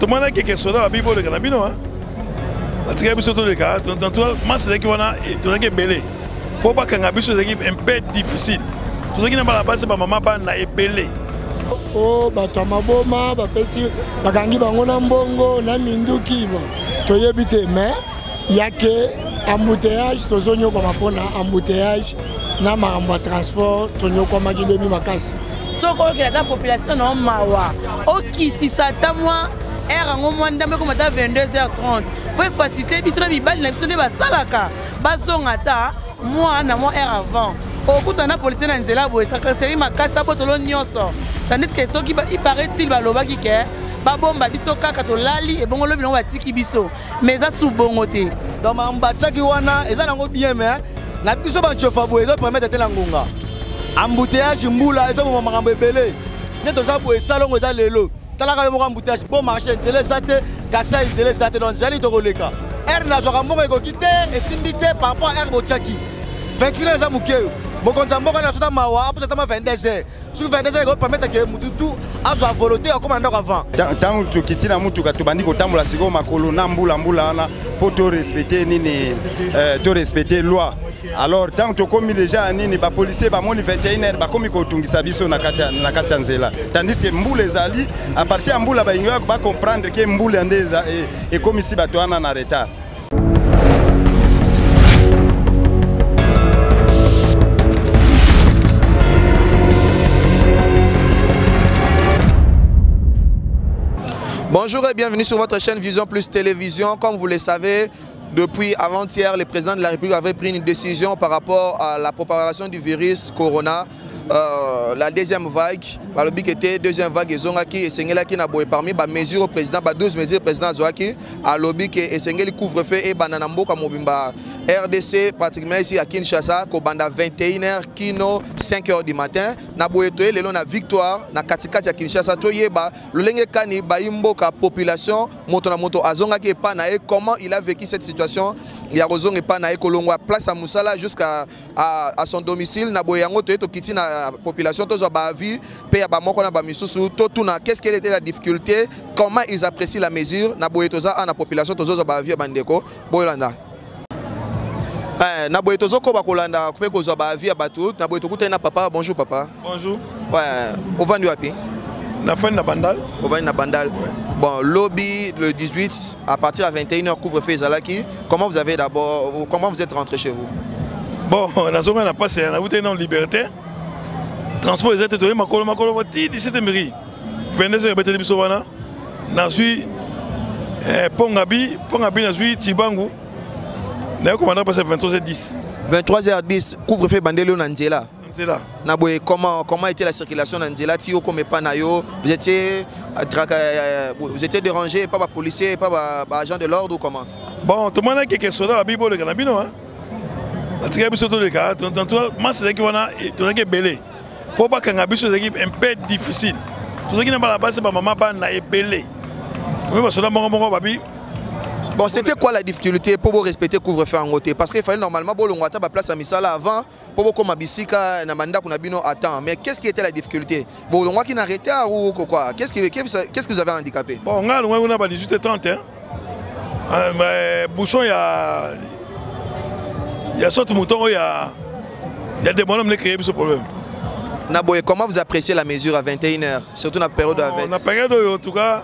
tomonaki ke soda babi boleka na bino batikaki biso toleka. Masse ezalaki wana, tozalaki ebele mpo bakanga biso, ezalaki un peu difficile. Tozalaki na bana basi, bamama, bana ebele. O bato ya maboma bapesi, bakangi bango na mbongo na minduki. Bon, toyebi te, mais yake embouteillage, tozonyokwama mpona embouteillage na makambo ya transport. Tonyokwamaki lobi makasi. Soki oyokela ata population na mawa, okitisa ata mwa heure yango, mwa ndambo, ekoma ata 22h30 mpo efacilite biso na mibali na biso nde basalaka, bazonga ata mwa na mwa heure avant. Okutana na policier na nzela boye, tracasserie makasi, abotolo nyonso, tandis que soki paraît-il balobaki ke babomba biso kaka, tolali ebongo, lobi nango batiki biso, mais eza su bongo te. Donc makambo batiaki wana eza nango bien, mais na biso bancofa boye ezopermettre te na ngonga embouteillage, mbula ezoboma makambo ebele. Nde toza boye, salongo eza lelo, talaka yo moko, embouteillage, bon marché, nzela eza te, Kasai nzela eza te. Donc nzela nini tokoleka? Heure nazwaka mbongo ekoki te, esimbi te par rapport à heure botiaki. 21 eza moke. Mokonzi ya mboka na sota mawa, aposa tama 22 heures. Soki 22 heures ekopermettre ke mutu tu azwa volonté akóma na ndako avant. Ntango tokiti na mutuka, tobandi kotambola sikoyo makolo na mbula mbula wana mpo torespecte nini, torespecte loi. Alors ntango tokomi déjà ya nini, bapolicier bamoni 21 heure, bakomi kotungisa biso na kati ya nzela, tandis que mbula ezali. À partir ya mbula, balingi bacomprendre ke mbula nde ekomisi bato wana na retard. Bonjour et bienvenue sur votre chaîne Vision Plus Télévision. Comme vous le savez, depuis avant-hier, le président de la République avait pris une décision par rapport à la propagation du virus Corona. La deuxième vague, balobi ete deuxième vague ezongaki, esengelaki na boye, parmi ba mesure au président, ba 12 mesures président azwaki, alobi ke esengeli couvre-feu ebanda na mboka mobimba RDC, pratiquement ici à Kinshasa, kobanda 21h kino 5h du matin. Na boye toye lelo na Victoire, na katikati ya Kinshasa, toyeba lolenge kani bayi mboka, population, moto na moto azongaki epa na ye, comment il a vécu cette situation ya kozonga epa na ye, kolongwa place ya mosala jusqu'à à son domicile. Na boye yango toye, tokiti na population, tozwa baavis mpe ya bamoko na bamisusu, totuna qu'est-ce quelle était la difficulté, comment ils apprécient la mesure. Na boye toza a na population, tozozwa baavis ya bandeko. Boyolanda. Na boye tozokoba kolanda mpe kozwa baavis ya bato. Na boye tokutani na papa. Bonjour papa. Bonjour. Ouais, ovandi wapi? Nafandi na Bandal. Ovandi na Bandal. Bon, lobi le 18, à partir à 21h, couvre-feu ezalaki. Comment vous avez d'abord, comment vous êtes rentré chez vous? Bon, nazonga na pasi, nauti na Liberté, transport eza te, toye makolo makolo ti 17 mairie. 22 heures ebeteli biso wana, nazwi pongabi pongabi, nazwi Tibangu, naye komanda mpasi 23h10. 23h10, couvre-feu bandeli yo na nzela? Nzela. Na boye, comment était la circulation na nzela ti okoma epa na yo? Vous étiez dérangé par ba policier, par ba agent de l'ordre ou comment? Bon, tomonaki ke soda babi boleka na bino, batikaki biso toleka. Masse ezalaki wana, tozalaki ebele mpo bakanga biso, ezalaki un peu difficile. Tozalaki na bana basi, bamama, bana ebele. Tomi basoda moko moko babi. Bon, c'était quoi la difficulté pour vous respecter couvre-feu en côté? Parce qu'il fallait normalement bolongwa ata ba place ya misala avant pour bokoma bisika na bandako na bino à temps. Mais qu'est-ce qui était la difficulté? Bolongwaki na retard ou quoi? Qu'est-ce que vous avez handicapé? Bon, nga longwa kuna ba 18h30, hein. Mais bouchon ya saute mouton ya des bonhommes ne créé ce problème. Na boye, comment vous appréciez la mesure à 21h, surtout dans la période de la Na période en tout cas,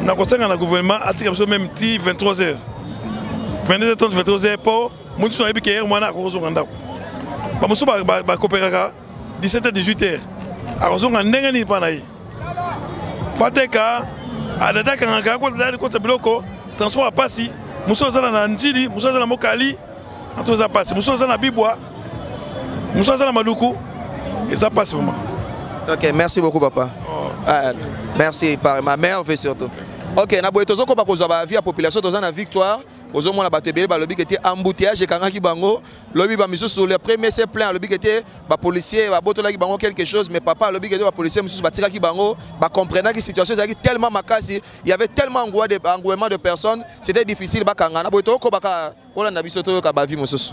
nakosenga na gouvernement atika biso même ti 23h, 22h30, 23h, mpo motu so ayebi ke heure mwana akokozonga ndako. Bamosusu bakopekaka 17h, 18h, akozonga ndenge nini mpa na ye? Fateka adata akangaka kotisa biloko, transport ya pasi. Mosusu aza na Njili, mosusu aza na Mokali, anto eza pasi, mosusu aza na Bibwa, mosusu aza na Maluku, eza pasi vraiment. Ok, merci beaucoup papa. Oh. Ah, merci par ma mère fait surtout. Ok, na boye tozokoba kozwa ba avis ya population. Toza na Victoire, ozomona bato ebele balobi ke te embouteillage ekangaki bango lobi. Bamisusu, le premier se plaint, alobi ke te bapolicier babotolaki bango quelque chose, mais papa alobi ke te bapolicier mosusu batikaki bango, bacomprenaki situation ezalaki tellement makasi, il y avait tellement engouement de personnes, c'était difficile bakanga. Na boye tokobaka kolanda biso, toyoka baavis mosusu.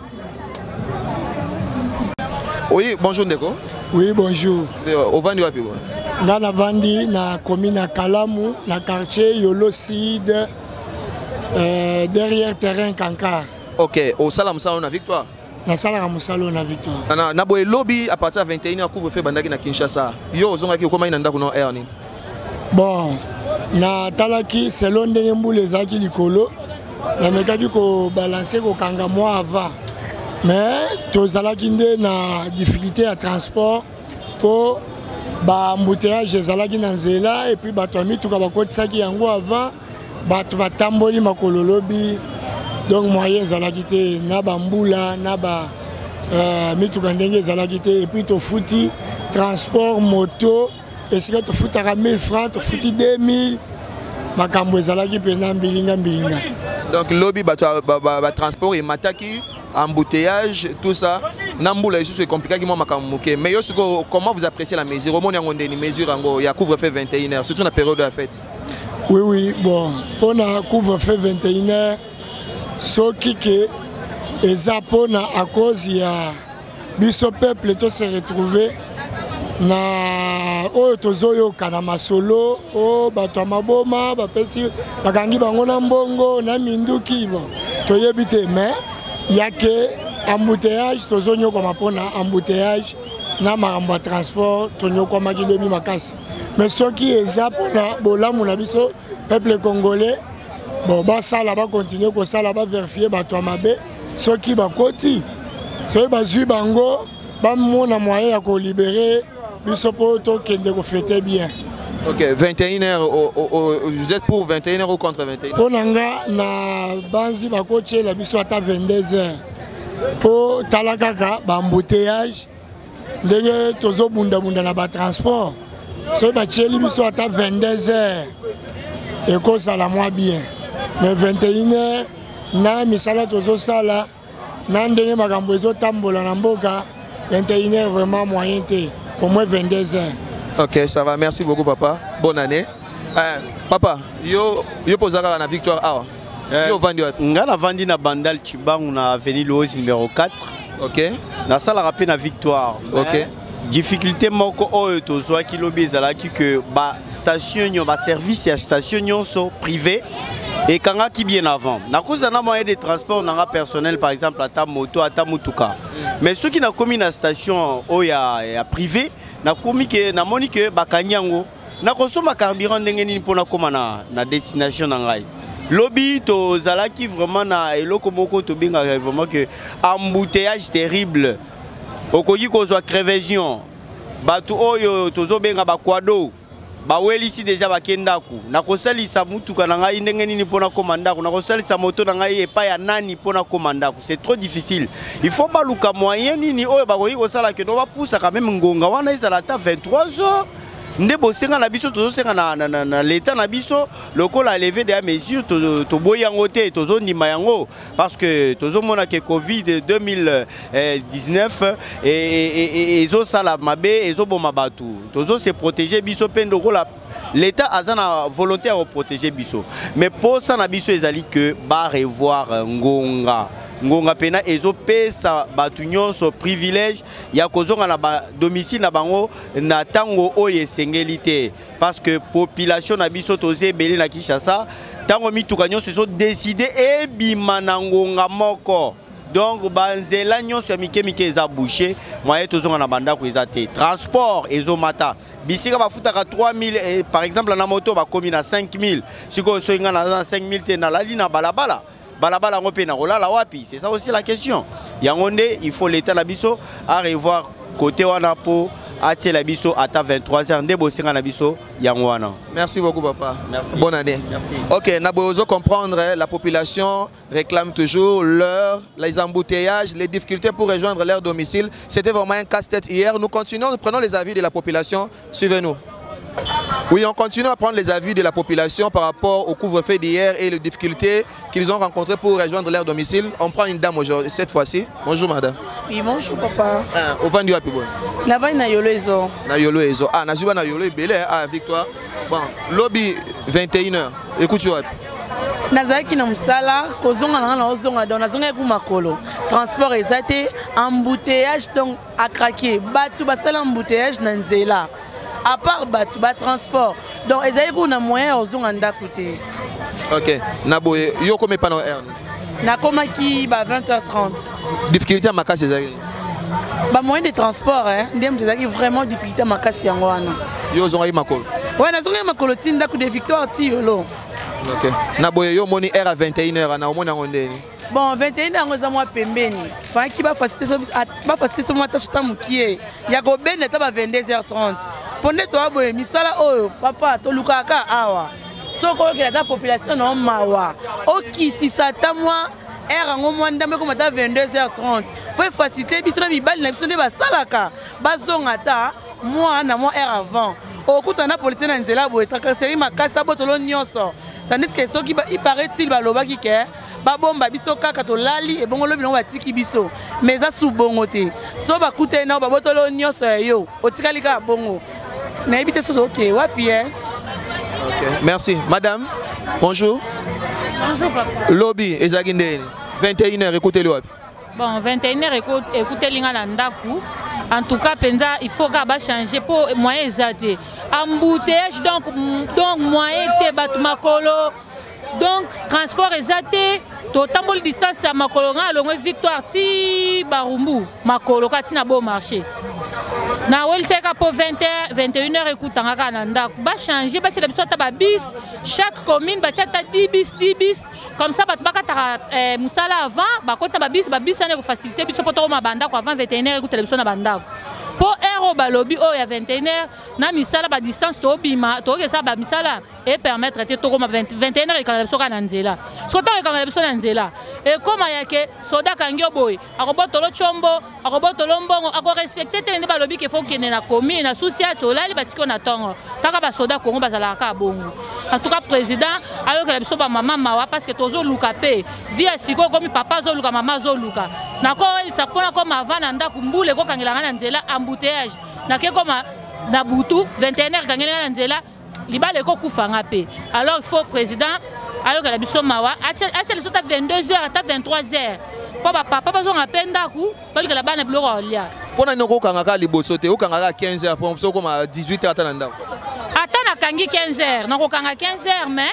Oui, bonjour ndeko. Oui, bonjour. Ovandi wapi boye? Nga navandi na commune ya Kalamu, na quartier Yolo Sud, derrière terrain Kankar. Ok, osala mosala na Victoire? Nasalaka mosala na Victoire. Na boye lobi à partir ya 21h couvre-feu bandaki na Kinshasa. Yo ozongaki okomaki na ndako na heure nini? Bon, natalaki selon ndenge mbula ezalaki likolo, namekaki kobalanse kokanga mwa avant, mais tozalaki nde na difficulté ya transport mpo ba embouteillage ezalaki na nzela, et puis bato ya mituka bakotisaki yango avant, bato batamboli makolo lobi, donc moyen ezalaki te na bambula na ba mituka ndenge ezalaki te. Et puis tofuti transport moto esika tofutaka 1000 francs, tofuti 2000. Makambo ezalaki mpena mbilinga mbilinga. Donc lobi bato ba transport emataki, embouteillage, tout ça, na mbula lisusu ecompliquaki mwa makambo moke. Mais yo sikoyo, comment vous appréciez la mesure? Omoni yango ndeni, mesure yango ya couvre-feu 21h, surtout na période ya fête? Oui, bon, mpona couvre-feu 21h, soki ke eza mpona à cause ya biso peuple to se retrouver na oyo tozoyoka na masolo o bato ya maboma bapesi bakangi bango na mbongo na minduki, bon, toyebi te. Mais ya ke embouteillage, tozonyokwama mpona embouteillage na makambo ya transport, tonyokwamaki lobi makasi. Mais soki eza mpona bolamu na biso peuple congolais, bon, basala, bakontinue kosala, baverifie bato ya mabe. Soki bakoti, soki bazwi bango, bamona moyen ya kolibere biso mpo tokende kofete bien. Ok, 21h, vous êtes pour 21h ou contre 21h? Mpo na nga, na banzi bakotiela biso ata 22h, mpo tala kaka baembouteillage ndenge tozobundabunda na batransport. Soki batieli biso ata 22h, ekozala mwa bien. Mais 21h, na misala tozosala, na ndenge makambo ezotambola na mboka, 21h vraiment moyen te, au moins 22h. Ok, ça va, merci beaucoup papa, bonne année. Papa, yo yo pozaka na Victoire awa? Yo ovandi wapi? Nga navandi na Bandal Chibangu, na avenue Luozi numéro 4. Nasalaka mpe na Victoire. Difficulté moko oyo tozwaki lobi ezalaki ke bastation nyo, baservice ya station nyonso privé ekangaki bien avant. Nakozala na moyen de transport nanga personnel, par exemple ata moto, ata motuka, mais soki nakomi na station oyo ya privé, nakomi ke namoni ke bakangi yango, nakosomba carburant ndenge nini mpona kóma na destination na ngai? Lobi tozalaki vraiment na eloko moko tobengaka vraiment ke embouteillage terrible. Okoki kozwa crevaison, bato oyo tozobenga baquado bawelisi deja bake ndako. Nakosalisa mutuka na ngai ndenge nini mpona kóma ndako? Nakosalisa moto na ngai epai ya nani mpona kóma ndako? C'est trop difficile. Il faut baluka moyen nini oyo bakoki kosala ke no bapusaka meme ngonga wana ezala ata 23 heures. Nde bosenga na biso, tozosenga na leta na biso, lokola levé de mesure, toboyi yango te, tozondima yango, parce que tozomona ke Covid 2019 ezosala mabe, ezoboma bato. Tozose protéger biso mpe lokola l'état aza na volonté ya koprotéger biso, mais posa na biso ezali ke barevoir ngonga. Ngonga mpena ezopesa bato nyonso privilège ya kozonga na badomicile na bango na ntango oyo esengeli te, parce que population na biso toza ebele na Kinshasa. Ntango mituka nyonso ezodécider ebima na ngonga moko, donc banzela nyonso ya mike mike eza bouché, moyen tozonga na bandako eza te. Transport ezomata, bisika bafutaka 3000 par exemple na moto, bakomi na 5000. Sikoyo soki ngai naza na 5000 te, nalali na balabala, balabala yango mpe nakolala wapi? C'est ça aussi la question. Yango nde il faut l'état na biso à revoir côté wana mpo atiela biso ata 23 heures. Nde bosenga na biso yango wana. Merci beaucoup papa. Merci. Bonne année. Merci. Ok, na bozo comprendre, hein, la population réclame toujours l'heure, les embouteillages, les difficultés pour rejoindre leur domicile. C'était vraiment un casse-tête hier. Nous continuons, nous prenons les avis de la population. Suivez-nous. Oui, on continue à prendre les avis de la population par rapport au couvre-feu d'hier et les difficultés qu'ils ont rencontrées pour rejoindre leur domicile. On prend une dame aujourd'hui, cette fois-ci. Bonjour madame. Oui, bonjour papa. Ah, ovandi wapi boye? Navandi na Yolo Ezo. Na Yolo Ezo. Ah, nazuba na Yolo ebele, ah, Victoire. Bon, lobi 21h. Écoute wapi? Nazalaki na mosala, kozonga na nga na ozonga, donc nazongaki ku makolo. Transport eza te, embouteillage, donc à craquer. Bato basala embouteillage na nzela. À part bato batransport, donc ezali kuna moyen ya kozonga ndako te. Ok, na boye yo okomi epa na heure? Nakomaki ba 20h30. Difficulté ya makasi ezalaki? Bamoyen de transport nde moto ezalaki vraiment difficulté ya makasi, yango wana. Yo ozongaki makolo? Ouais, nazongaki makolo ti ndako, de Victoire ti Yolo. Ok, na boye yo omoni heure ya 21 heure na omoni yango ndeni? Bon, 21 yango eza mwa pembeni. Faki bafacilité so mwa tashe ta mokie ya kobenda ata ba 22h30, mpo nde toya boye misala oyo papa tolukaka kaka awa. Soki oyokela ata population na mawa, okitisa ata mwa heure yango mwa ndambo, ekoma ata 22h30, mpo efacilité biso na mibali na biso nde basalaka bazonga ata mwa na mwa heure avant. Okutana na policier na nzela boye, tracasserie makasi, abotolo nyonso, tandis que soki paraît-il balobaki ke babomba biso kaka tolali, ebongo lobi nango batiki biso. Mais eza su bongo te. So bakutani nao, babotolo nyonso ya yo, otikali kaka bongo. Nayebi te so toke wapi e. Ok, merci madame, bonjour. Bonjour papa. Lobi ezalaki ndeni? 21 heures ekuteli wapi? Bon, 21 heures ekuteli nga na ndako. En tout cas mpenza, il faut kaka bachange mpo moyen eza te, embouteillage, donc moyen te, bato makolo, donc transport eza te. Totamboli distance ya makolo. Ngai alongwe Victoire ti Barumbu makolo, kaka ti na Beau Marché. Nawelisaka mpo 20 heures, 21 heures ekutanga kaka na ndako. Bachange, batiela biso ata babus, chaque commune batia ata 10 bus, 10 bus, comme ça bato bakataka mosala avant, bakotisa babus. Babus wana ekofacilité biso mpo tokoma bandako avant 21 heures, ekutela biso na bandako. Mpo heure oyo balobi oyo ya 21 heures na misala, badistance tobima, tokokesala bamisala epermettre te tokoma 21 heures. Ekangela biso kaka na nzela. Soki ntango ekangela biso na nzela, ekóma yake soda akangi yo boye, akobotolo tshombo, akobotolo mbongo, akorespecte te. Nde balobi ke faut okende na commune na susi ati olali, batiki yo na ntongo. Kaka basoda Kongo bazalaka kaka bongo. En tout cas, président ayokela biso bamama mawa, parce que tozoluka mpe vie ya sikoyo. Komi papa azoluka, mama azoluka, nakoyelisa mpona koma avant na ndako. Mbula ekokangela ngai na nzela, embouteillage, nake koma na butu 21 heures, ekangeli ngai na nzela, libala ekokufanga mpe. Alors il faut président ayokela biso mawa, atia biso ata 22 heures, ata 23 heures, mpo bapapa bazonga mpe ndako, balikela bana biloko ya kolia. Mpo na nini okokanga kaka liboso te, okanga kaka 15 heures, mpo okoma 18 heures ata na ndako? Ata nakangi 15 heures, nakokanga 15 heures, mais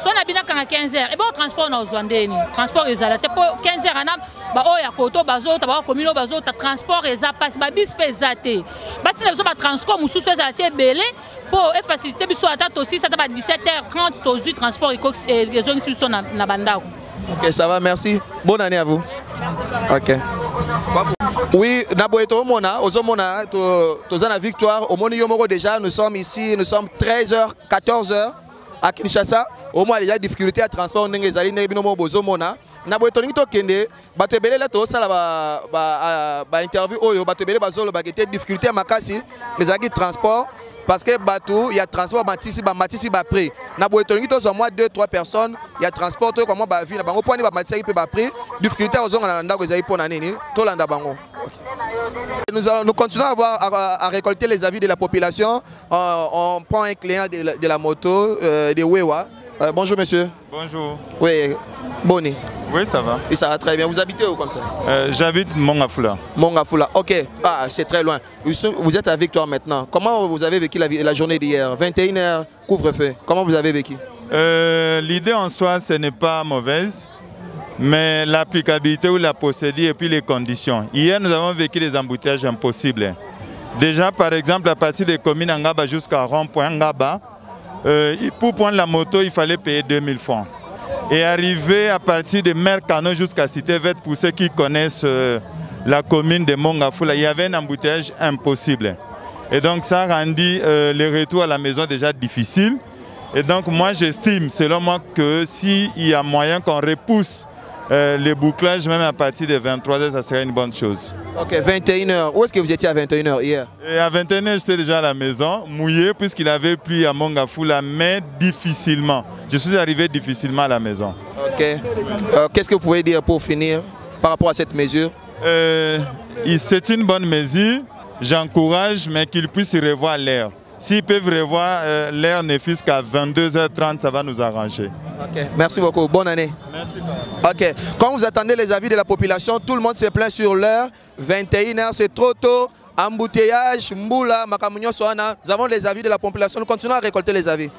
so na bino akanga 15 heures, ebongo transport na ozwa ndeni? Transport ezala te, mpo 15 heures ana baoyo ya koto bazota, bakokomini oyo bazota, transport eza mpasi, babus mpe eza te. Batina biso batransport mosusu ezala te ebele mpo efacilité biso, ata tosisi ata ba 17h30, tozwi transport ezongisi biso na bandako. Ok, ça va, merci. Bonne année à vous. Ok, oui, na boye toomona, ozomona toza na Victoire. Omoni yo moko déjà, nous sommes ici, nous sommes 13h, 14h à Kinshasa. Omona déjà difficulté ya transport ndenge ezali, ndenge bino moko bozomona. Na boye tolingi tokende bato ebele la tozosala bainterview oyo, bato ebele bazolobaka te difficulté ya makasi ezalaki transport, parce que bato ya transport bamatisi, bamatisi baprix. Na boye tolingi tozwa mwa 2 3 personnes ya transport, toyoka mwa baavis na bango mpo ani bamatisaki mpe baprix, difficulté ya kozonga na ndako ezali mpo na nini. Tolanda bango. Nous continuons à récolter les avis de la population. On prend un client de la moto, de Wewa. Bonjour monsieur. Bonjour. Oui, Boni. Oui, ça va. Et ça va très bien. Vous habitez où comme ça? J'habite Mont-Ngafula. Mont-Ngafula, ok. Ah, c'est très loin. Vous êtes à Victoire maintenant. Comment vous avez vécu la journée d'hier? 21h, couvre-feu. Comment vous avez vécu? L'idée en soi, ce n'est pas mauvaise, mais l'applicabilité ou la procédure et puis les conditions. Hier, nous avons vécu des embouteillages impossibles. Déjà, par exemple, à partir des communes Ngaba jusqu'à rond-point Ngaba, pour prendre la moto, il fallait payer 2000 francs. Et arriver à partir de Mercano jusqu'à Cité Verte, pour ceux qui connaissent la commune de Mont-Ngafula, il y avait un embouteillage impossible. Et donc ça a rendu le retour à la maison déjà difficile. Et donc moi j'estime, selon moi, que s'il y a moyen qu'on repousse le bouclage même à partir de 23h, ça serait une bonne chose. Ok, 21h. Où est-ce que vous étiez à 21h hier? Et à 21h, j'étais déjà à la maison, mouillé, puisqu'il avait plu à Mont-Ngafula, mais difficilement. Je suis arrivé difficilement à la maison. Ok. Qu'est-ce que vous pouvez dire pour finir par rapport à cette mesure? C'est une bonne mesure, j'encourage, mais qu'il puisse revoir l'heure. S'ils peuvent revoir euh, l'heure ne fût qu'à 22h30, ça va nous arranger. Ok, merci beaucoup. Bonne année. Merci. Ok, quand vous attendez les avis de la population, tout le monde se plaint sur l'heure. 21h, c'est trop tôt. Embouteillage, Mboula, Makamunyo, Soana. Nous avons les avis de la population. Nous continuons à récolter les avis.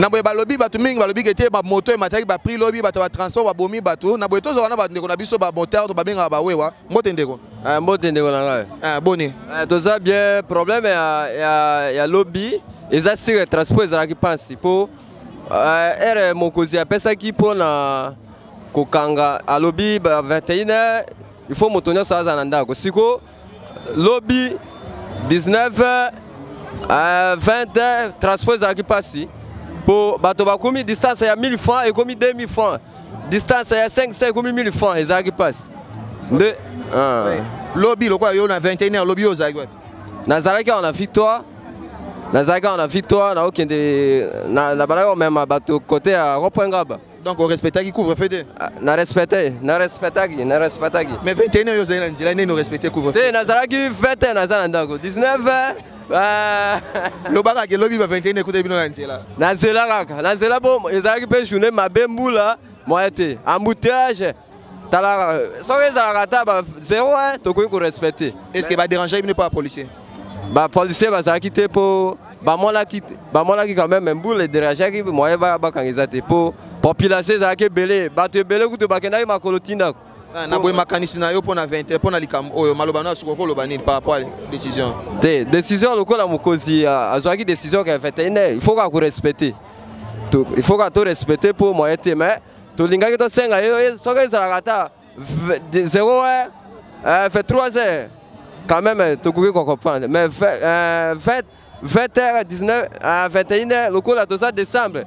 na boye balobi bato mingi balobi ke te bamoto emataki baprix lobi bato ya batransport babomi bato na boye tozwa wana bandeko na biso bamotard to babengaka bawewa mbote ndeko eh, mbote ndeko na ngai eh, boni eh, toza bien problème ya, ya, ya lobi eza sire transport ezalaki mpasi mpo ere mokonzi apesaki mpo na kokanga alobi ba 21 heures il faut moto nyonso azala na ndako siko lobi 19 heures 20 heures transport ezalaki mpasi mpo bato bakomi distance ya 1000 francs ekomi 2000 francs distance ya 500 ekomi 1000 francs ezalaki mpasi nde ah. lobi lokola yo na 21 heures lobi yo ozalaki wapi nazalaki awa na victoire nazalaki awa na victoire naokende nabandaki komema bato kote ya rond-point ngaba Donc on respectaki couvre-feu te? Ah, na respecte, na respectaki, na respectaki. Mais 21 heures ozali na nzela nini respecte couvre-feu? Te nazalaki 20 heures naza na ndako, 19 heures ah. lobaka ke lobi ba 21 ekutaki bino na nzela. Na nzela kaka, na nzela po ezalaki mpe journée mabe mbula moyen te, embouteillage talaka soki ezalaka ata ba 0 heure tokoki korespecte. Est-ce que ba dérangeaki bino pa policier? Ba policier bazalaki te mpo bamonaki bamonaki quand même mbula ederangeaki moyen bakanga eza te mpo population ezalaki ebele bato ebele kutu bakendaki makolo ti ndako ah, na boye makanisi na yo mpo na 20 mpo na likambo oyo maloba na yo soki okoloba nini par rapport à décision te décision lokola mokonzi ah, azwaki décision ka 21 heures il faut kaka korespecte il faut kaka torespecte mpo moyen te mais tolingaki tosenga ye soki ezalaka ata 0 heure 23 heures quand même euh, tokoki kocomprendre mais 20, 20 heures 19 à 21 heures lokola toza décembre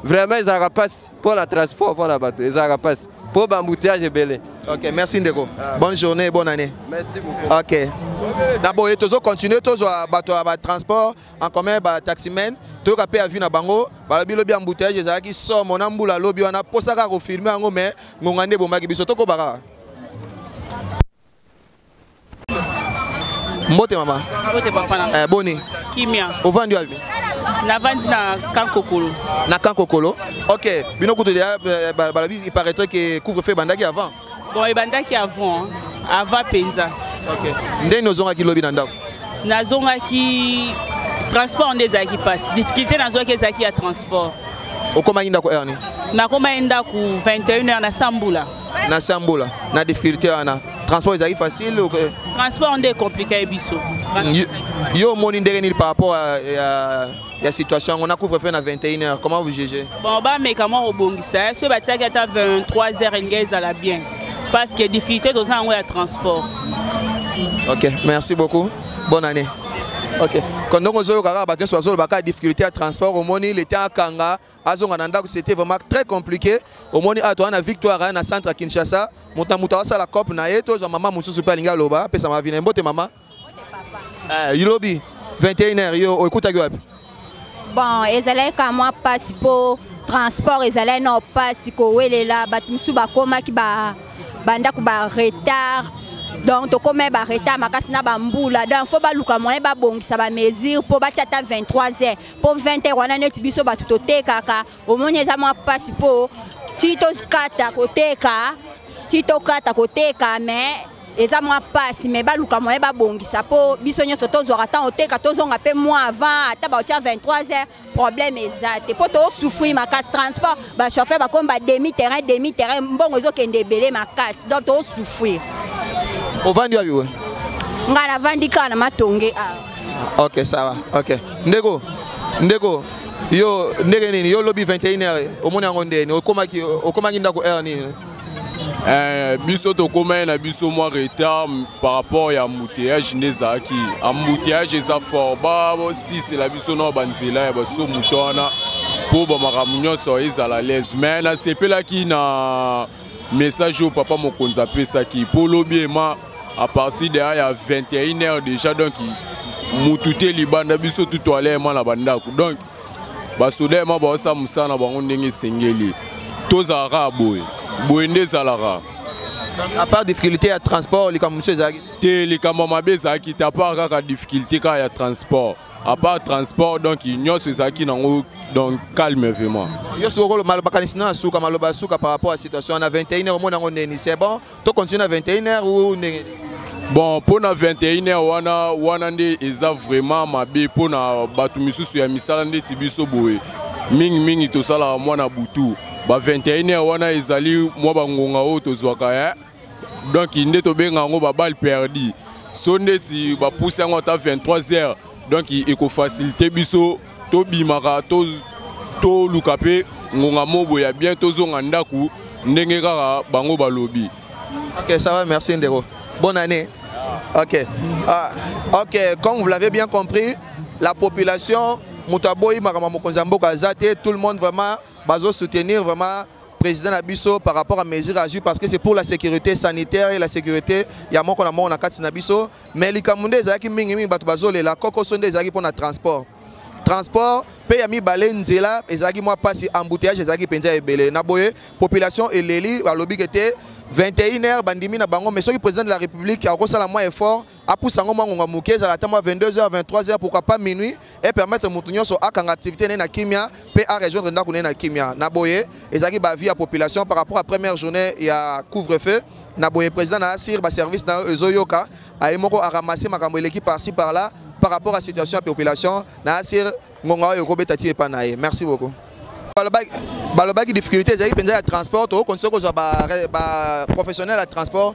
vraiment ezalaka mpasi mpo na transport mpo na bato ezalaka mpasi mpo baembouteillage ebele ok merci ndeko ah. bonne journée bonne année merci beaucoup ok na boye tozo continuer tozwa bato ya batransport en commun ba taximen toyoka mpe avis na bango balobi lobi embouteillage ezalaki somo na mbula lobi wana mposa kaka kofilme yango mais ngonga nde ebomaki biso tokoba kaka mbote mama mbote papa na eh, boni kimia ovandi wapi navandi na kankokolo na kankokolo ok bino kutu deja eh, balobi il paraîtrait que couvre feu ebandaki avant bon ebandaki avant avant mpenza ok ndenge ozongaki lobi na ndako nazongaki transport nde ezalaki mpasi difficulté nazwaki ezalaki ya transport okomaki ndako heure nini nakomaki ndako 21 heure na sambula na sambula na difficulté wana transport ezalaki facile ou... transport nde ecomplike biso yo omoni ndenge nini par rapport ya, ya situation yango na couvre feu na 21 heures comment vous jugez bon bameka mwa kobongisa soki batiaki ata 23 heures elingi ezala bien parce que difficulté toza yango ya transport ok merci beaucoup bonne année ok kon ndongo ozoyoka kaka bato nyonso bazoloba kaka difficulté ya transport omoni leta akanga azonga na ndako c'était vraiment très compliqué omoni awa toza na victoire na centre ya kinshasa moto na moto azosala cope na ye tozwa mama mosusu mpe alingi aloba apesa mavi na ye mbote mama eh, lobi 21 heures yo okutaki wapi bon ezalaki ka mwa mpasi mpo transport ezalaki na mpasi kowelela bato mosusu bakomaki bandako ba retard donc tokomaki ba retard makasi na bambula donc fo baluka moyen babongisa bamesure mpo batya ata 23 heures mpo 20 heures wana neti biso bato totekaka omoni eza mwa mpasi mpo ti tokata koteka ti tokata koteka mais eza mwa mpasi me baluka moye babongisa mpo biso nyonso tozwaka ntango oteka tozonga mpe mwa avant ata baotya 23 heures problème eza te mpo tosouffrir makasi transport bachauffeur bakomi ba demi terrain demi terrain mbongo ezokende ebele makasi donc tosouffrir ovandi wapi we ngai navandi kaka na matonge awa ok ça va ok ndeko ndeko yo ndenge nini yo lobi 21 heures omoni yango ndeni okomaki okomaki ndako heure nini Eh, biso tokomaki na biso mwa retard par rapport ya embouteillage nde ezalaki embouteillage eza fort basisela biso na banzela ya baso moto wana mpo bamakambo nyonso ezala laise mais nasepelaki na message oyo papa mokonzi apesaki mpo lobi ema à partir de ya 21 heures déjà donc mutu te libanda biso tu toale ema na bandako donc basoda ema baosala mosala na bango ndenge esengeli tozalaka boye boye nde ezalaka à part difficulté ya transport likambo mosusu ezalaki Te, likambo ya mabe ezalaki te, apart kaka difficulté kaka ya transport. À part transport, donc nyonso ezalaki nango, donc calme vraiment. Yo soko maloba kanisi na suka, maloba suka par rapport à situation na 21h, omona yango ndeni? C'est bon, to continue na 21h ou ndenge? Bon, mpona 21h wana, wana nde eza vraiment mabe mpona bato misusu ya misala ndeti biso boye. Mingimingi tosalaka mwa na butu. Ba 21h wana ezali mwa bangonga oyo tozwaka, eh? Donc nde tobenga yango baballe perdu. So ndeti bapusi yango ata 23h, donc ekofacilite biso tobimaka, toluka mpe ngonga mobo ya bien, tozonga ndako ndenge kaka bango balobi. Ok, ça va, merci ndeko. Bonne année. Ok. Ah, ok, comme vous l'avez bien compris, la population, moto aboyi makambo mokonzi ya mboka aza te. Tout le monde vraiment bazo soutenir vraiment président na biso par rapport à mesure azwi, parce que c'est pour la sécurité sanitaire et la sécurité ya moko na moko na kati na biso. Mais likambo nde ezalaki mingimingi, bato bazolela kokoso nde ezalaki mpona transport. Transport mpe ya mibale, nzela ezalaki mwa mpasi, embouteillage ezalaki mpenza ebele. Na boye population eleli, balobi ke te, 21 heures bandimi na bango, mais soki président de la République akosala mwa effort, apusa yango mwa ngonga moke, ezala ata mwa 22 heures, 23 heures, pourquoi pas minuit, et permettre motu nyonso akanga activité ne na kimia mpe arejoindre ndako ne na kimia. Na boye ezalaki baavis ya population par rapport à première journée ya couvre-feu. Na boye président na asir baservice na yo ezoyoka, aye moko aramasse makambo eleki par-ci par-là par rapport à situation ya population. Na asir ngonga oyo ekobeta ti epa na ye. Merci beaucoup. Balobaki difficulté ezalaki mpenza ya transport. Tokokontinue kozwa baprofessionnel ya transport.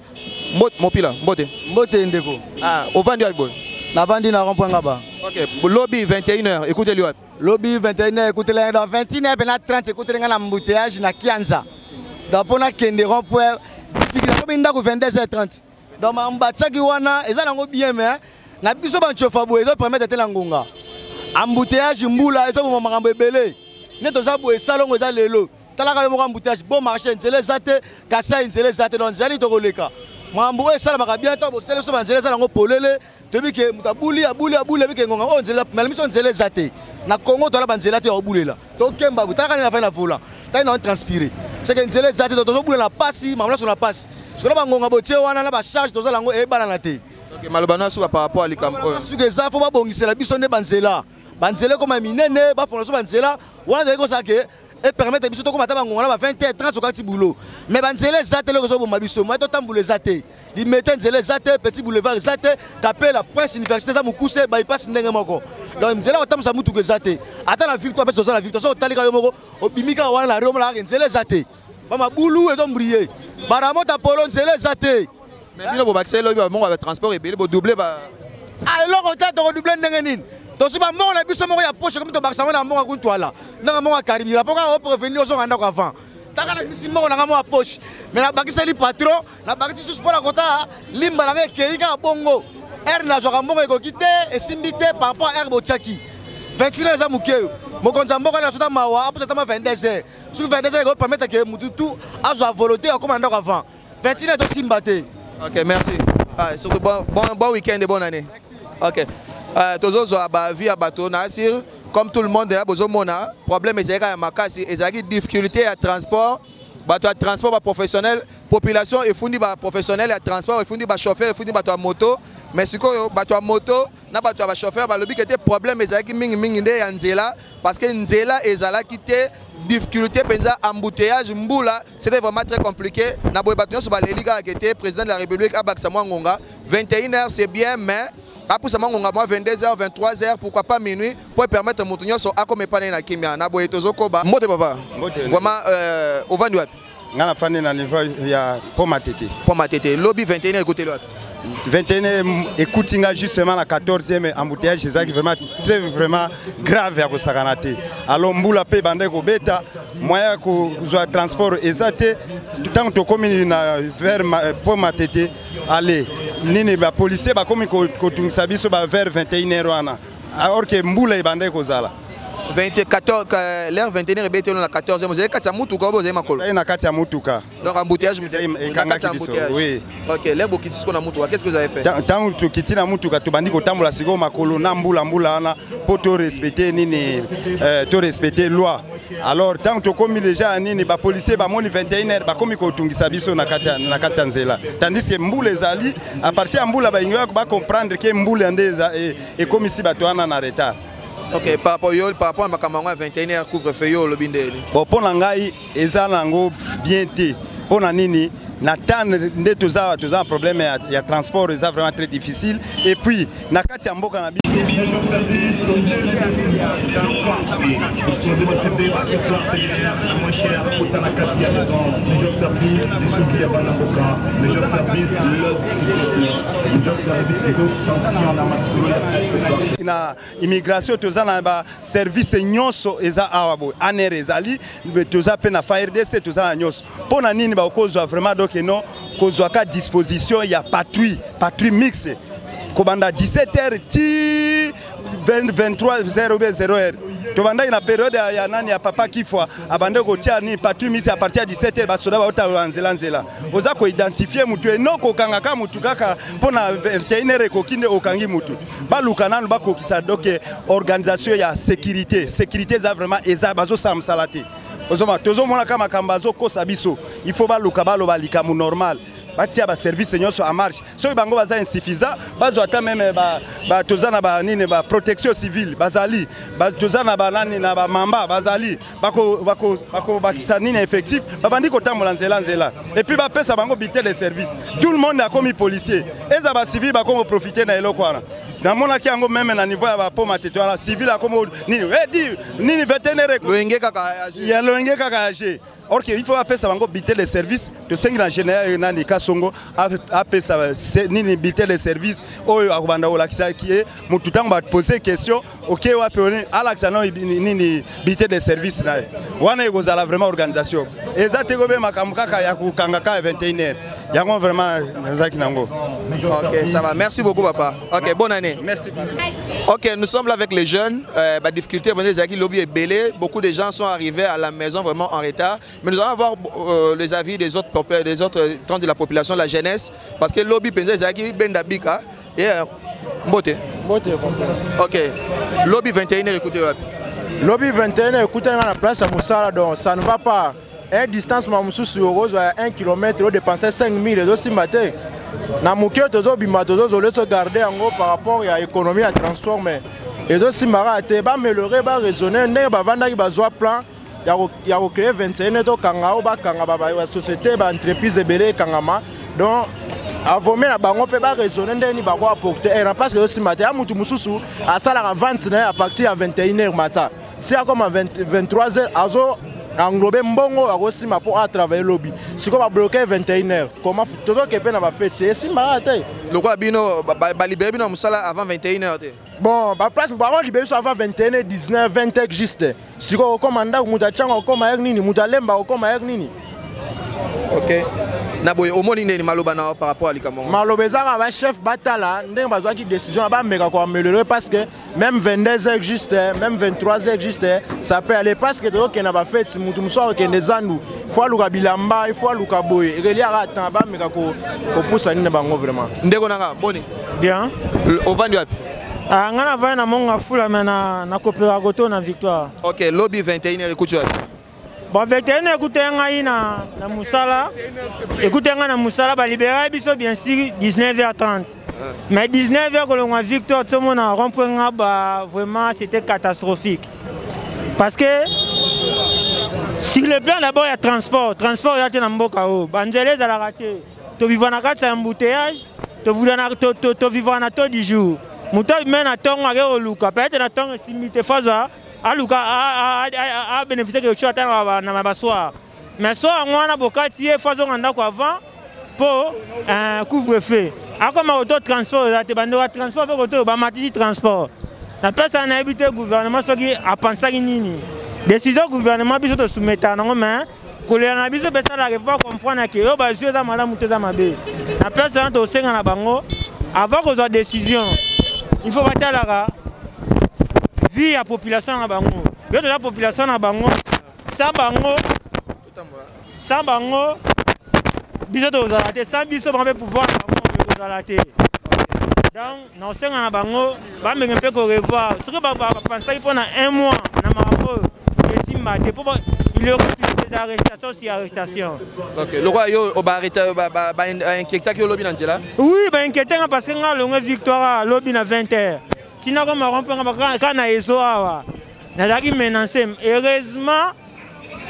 Mopila, mbote. Mbote ndeko. Ah, ovandi wapi boye? Navandi na rond point Ngaba. Ok, lobi 21 heures ekuteli wapi? Lobi 21 heures ekuteli dans 21 heures pena 30, ekuteli nga na embouteillage na Kianza. Donc mpona kende rond point, difficulté, nakomi ndako 22 heures 30. Donc makambo batiaki wana eza nango bien, mais na biso bancofa boye ezopermettre te na ngonga. Embouteillage, mbula ezoboma makambo ebele. Nde toza boye, salongo eza lelo, talaka yo moko, embouteillage, bon marché nzela eza te, Kasai nzela eza te. Donc nzela nini tokoleka? Makambo oyo esalamaka bien to bosali biso banzela eza nango polele, toyebi ke moto abuli, abuli, abuli, ayebi ke ngonga oyo nzela mela biso nzela eza te. Na Congo toala banzela te ya kobulela, tokemba. Talaka nde nafai na volant, tali na transpire, seke nzela eza te, tozobula na pasi, makambo nyonso na pasi. Sikola bangonga botie wana na bacharge tozala yango eyebalana te. Ok, maloba na suka par rapport à likambo oyo? Suka eza fo babongisela biso nde banzela, banzela ekoma minene, bafongola biso banzela wana, tozali kosala ke epermettre biso tokoma ata bangonga na ba 20 h 30 okati boulot. Mais banzela eza te, eloko ezoboma biso, moye totambola eza te. Limete nzela eza te, petit boulevard eza te, Kapela, Prince, université eza mokuse, bypass ndenge moko. Donc nzela kotambusa mutuka eza te. Ata na Victoire mpe toza na Victoire, soki otali kaka yo moko, obimi kaka wana na rio, omonaka nzela eza te, bamabulu ezombrie, baramota polo, nzela eza te. Mais bino bobakisa elobi bambongo ya transport ebele, bodouble ba Ah, eloko te, tokodouble ndenge nini? Tozwi bambongo na biso moko ya poche, komi tobakisa yango na mbongo ya kuntwala, ndanga mbongo ya karibira, mpo kaka oprevenir ozonga ndako avant. Taka na bisi mbongo na nga moko ya poche, mais nabakiseli patron, nabakisi susu mpo na kotala limba na nga ekei kaka bongo. Heure nazwaka mbongo ekoki te, esimbi te par rapport à heure botiaki. 21 eza moke. Mokonzi ya mboka na sota mawa, apusa tama 22 heures. Soki 22 heures ekopermettre ke motu tu azwa volonté akóma na ndako avant 21 heures, tosimba te. Ok, merci. Ah, surtout bon, bon, bon week-end et bonne année. Merci. Ok, tozozwa baavis ya bato na asir. Comme tout le monde ya bozomona, problème ezalaki ya makasi, ezalaki difficulté ya transport. Bato ya transport, baprofessionnel, population efundi baprofessionnel ya transport, efundi bachauffeur, efundi bato ya moto. Mais sikoyo bato ya moto na bato ya bachauffeur balobi ke te, problème ezalaki mingimingi nde ya nzela, parce que nzela ezalaki te, difficulté mpenza, embouteillage, mbula, c'était vraiment très compliqué. Na boye bato nyonso baleli kaka ke te, président de la République abakisa mwa ngonga. 21 heures c'est bien, mais apusa mwa ngonga mwa 22 heures, 23 heures, pourquoi pas minuit, po permettre moto nyonso akoma epai na ye na kimia. Na boye tozokoba. Mbote papa. Mbote. Vraiment, ovandi wapi? Nga nafandi na niveau ya Pont Matete. Pont Matete. Lobi 21 ekuteli wapi? 21 ekuti nga justement na 14e. Embouteillage ezalaki vraiment très vraiment grave ya kosakana te. Alors mbula mpe ebandaki kobeta, moyen ya kozwa transport eza te. Ntango tokómi na vers Pont Matete, ale nini, bapolisier bakomi kotungisa biso ba vers 21 heure wana, alors ke mbula ebandaki kozala. 24, l'heure 21 ebeteli na 14, ozali kati ya mutuka oyo ozali makolo? Ezali na kati ya mutuka. Donc embouteillage ekangaki biso, oui. Ok, l'heure bokiti sikoyo na mutuka, qu'est-ce que vous avez fait? Ntango tokiti na mutuka, tobandi kotambola sikoyo makolo na mbula, mbula wana, mpo torespecte nini, torespecte loi. Alors ntango tokomi deja ya nini, bapolisier bamoni 21 heure, bakomi kotungisa biso na kati ya nzela, tandis que mbula ezali. À partir ya mbula, balingi bacomprendre ke mbula nde ekomisi bato wana na retard. Ok, par rapport yo, par rapport à makambo yango ya 21 heure, couvre-feu, yo olobi ndeni? Bon, mpo na ngai eza nango bien te. Mpo na nini? Na tane nde toza na problème ya transport, eza vraiment très difficile. Et puis na kati ya mboka na biso, na immigration, toza na baservice nyonso eza awa boye. ANR ezali, toza mpe na FARDC, toza na nyonso. Mpo na nini bakozwa vraiment donc no kozwaka disposition ya patrouille mixte kobanda 17 heures ti 23 0 0 heure? Tobandaki na période ya nani, ya papa Kifwa, abandaki kotia nini, patrouille mixte à partir ya 17 heures. Basoda baotala nzela nzela, oza koidentifier mutu eno kokangaka mutu kaka mpo na 21 heure ekoki nde okangi mutu. Baluka nanu bakokisa donc organisation ya sécurité. Sécurité eza vraiment, eza bazosala mosala te. Ozomona, tozomonaka makambo azokosa biso. Il faut baluka baloba likambo normal, batia baservice nyonso en marche. Soki bango baza insuffisant, bazwa ata même toza na banini, baprotection civile bazali, toza na banani, na bamamba bazali, bakobakisa nini, effectif, babandi kotambola nzela nzela. Et puis bapesa bango bulletin de service. Tout le monde akomi policier, eza bacivile bakomi profiter na eloko wana. Namonaki yango même na niveau ya bapoma tete wana, civile akomi nini, edi nini, vétérinaire. Loyenge kaka. Ya loyenge kaka ya g. Or que il faut apesa bango bulletin de service. Tosengi na général nani, Kasongo, apesa nini, bulletin de service oyo akobanda kolakisaki ye motu ntango bapose question: oke wapi? Oni alakisa no nini, bulletin de service na ye wana. Ekozala vraiment organisation eza te kobe makambo kaka ya kokanga kaka 21 heure. Yango vraiment nazalaki nango. Ok, ça va. Merci beaucoup, papa. Ok, bonne année. Merci. Ok, nous sommes là avec les jeunes. Bah, difficulté, lobi ebele. Beaucoup de gens sont arrivés à la maison vraiment en retard. Mais nous allons avoir les avis des autres temps de la population, la jeunesse. Parce que lobi penza ezalaki benda bika. Et mbote. Mbote. Ok. Lobi 21h ekuti wapi? Lobi 21h ekuti nga na place ya mosala, donc ça ne va pas. Un distance ma mosusu okozwa ya 1 km, odepense 5000, ezosimba te. Na moke oyo tozobima, tozozolo togarde yango par rapport ya économie ya transport, mais ezosimbaka te. Baaméliorer, baraisonner ndenge bavandaki, bazwa plan ya kocréer 21, tokanga oyo bakanga basociété, baentreprise ebele ekangama. Donc avome na bango mpe baraisonner ndenge nini bakoapporter heure, parce que ezosimba te. Ya mutu mosusu asalaka vente na ye à partir ya 21 heure mata ti akoma 23 heures, azo englobe mbongo akosimba mpo atravaille lobi. Sikoyo babloquer 21 heures, comment tozoke mpe na bafeti? Esimbaka te. Lokola bino balibérer bino ya mosala avant 21 heures te? Bon, baplace bango libérer biso avant 21, 19, 20 heures juste. Sikoyo okóma ndako, moto atiango okóma heure nini? Moto alemba okóma heure nini? Ok, na boye omoni ndeni maloba na yo par rapport à likambo yango? Maloba eza kaka bachef batala ndenge bazwaki décision, bameka koaméliorer, parce que même 22 heures juste, même 23 heures juste, ça peut aller, parce que tozokende na bafeti. Mutu mosusu akokende zandu, faut aluka bilamba, il faut aluka boye, ekeliaka atan. Bameka kopusa nini bango vraiment. Ndeko nanga, boni? Bien. Ovandi wapi? Ah, nga navandi na Mont Ngafula, mais na kopela koto na Victoire. Ok, lobi 21 heures ekuti wapi? Bon, 21 heures ekute ngai na mosala, ekute ngai na mosala. Balibérer biso bien sûr 19h30, mais 19 h kolongwa Victoire tomona rond-point Ngaba, vraiment c'était catastrophique, parce que sur le plan d'abord ya transport, transport eza te na mboka oyo. Banzela ezalaka te, tovivre na kati ya embouteillage, tovivre na taux du jour. Moto abime na ntongo, ake koluka peut-être na ntongo, esimbi te, faut azwa aluka abénéficie quelque chose ata na basoir. Mais soir yango wana bokati ye, faut azonga ndako avant mpo couvre-feu. Akoma koto, transport eza te. Bandeko ya transport mpe koto bamatisi transport na place wana. Nayebi te gouvernement soki apansaki nini. Décision gouvernement, biso tosoumetaka nango, mais kolela na biso mpe esalaka po comprendre ke oyo bazwi eza malamu te, eza mabe. Na place wana tosenga na bango, avant kozwa décision, il faut batalaka vie ya population na bango. Yo toza population na bango, sans bango biso tozala te, sans biso bango mpe pouvoir na bango ekozala te. Donc naosenga na bango bamenge mpe korevoir soki bapansaki mpo na un mois na makambo oyo. Ekosimba te mpo il y aura toujours des arrestations sur arrestation. Ok, lokola yo bainquiétaki yo lobi na nzela? Oui, bainquiéte nga parce que nga alongwe Victoire lobi na 20 heures ntina koma rond-point kaka na ezo awa nazalaki menance. Heureusement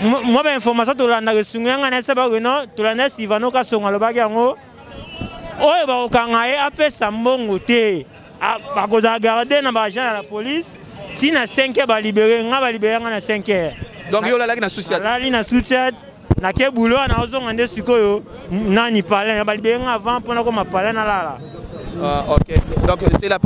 mwa bainformation tolandaka esungu yanga na esa bakeno tolanda Silvano Kasongo alobaki yango oyo bakokanga ye apesa mbongo te, bakozala garde na baagent ya la police ntina 5 heures balibere nga, balibere nga na 5 heures. Donc yo olalaki na sous-ciat? Nalali na sous-ciat, nake boulot, naozonga nde sikoyo nani palin balibere nga avant mpona koma palin nalala. Ah, ok. Donc c'est la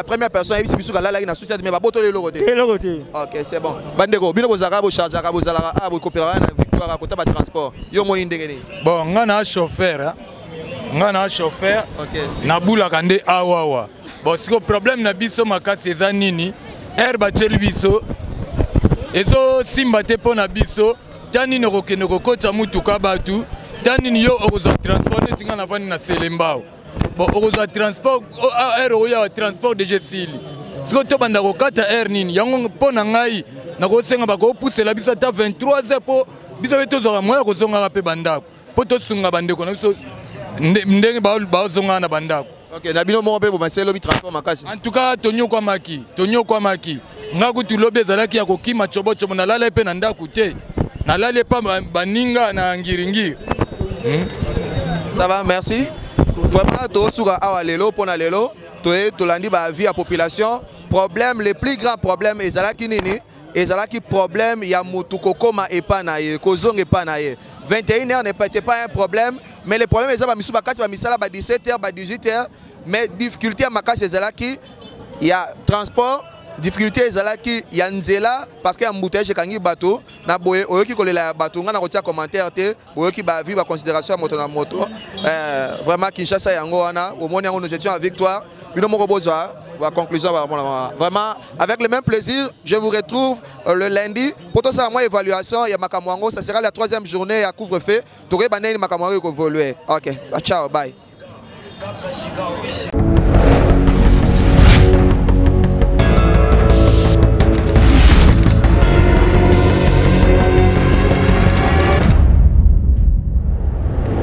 première personne ayebisi biso kalalaki na sous-ciat mais babotoli eloko te. Eloko te. Ok, c'est bon. Bandeko, bino bozalaka bochargeaka bozalaka ah bokopelaka na Victoire kota ba transport. Yo moni ndenge nini? Bon, nga na chauffeur, nga na chauffeur. Nabulaka nde awawa. Bon, sikoyo problème na biso makasi eza nini? Aire batieli biso ezosimba te mpo na biso. Ta nini okokende kokotisa mutuka bato, ta nini yo okozwa transport neti nga navandi na Selembao. Bon, okozwa transport aire oya transport deja esili. Sikoyo tobanda kokata aire nini yango? Mpo na ngai nakosenga bakopusela biso ata 23 heures mpo biso mpe tozwaka moya kozongaka mpe bandako mpo tosunga bandeko na biso ndenge bazongaka na bandako. Ok, na bino moko mpe bomaseli lobi transport makasi? En tout cas tonyokwamaki, tonyokwamaki. Nga kutu lobi ezalaki ya kokima cobocobo, nalala mpe na ndako te, nalali epa baninga na ngiringiri. Ça va, merci. Vraiment tosuka awa lelo mpona lelo toye tolandi baavis ya population. Problème, le plus grand problème ezalaki nini? Ezalaki problème ya mutu kokoma epa na ye, kozonga epa na ye. 21 heures n'était pas un problème, mais le problème eza bamisu bakati bamisala ba 17 heures, ba 18 heures. Mais difficulté ya makasi ezalaki ya transport, difficulté ezalaki ya nzela parce que embouteillage ekangi bato na boye. Oyoki kolela ya bato, ngai na kotia commentaire te. Oyoki baavis, baconsidération ya moto na moto. Vraiment Kinshasa yango wana omoni yango. Nous étions à Victoire, bino moko bozwa la conclusion. Vraiment, avec le même plaisir, je vous retrouve le lundi pour tosala mwa évaluation ya makambo yango. Ça sera la troisième journée ya couvre-feu, tokoyeba ndenge makambo yango ekoévolue. Ok, ciao, bye. 4 giga.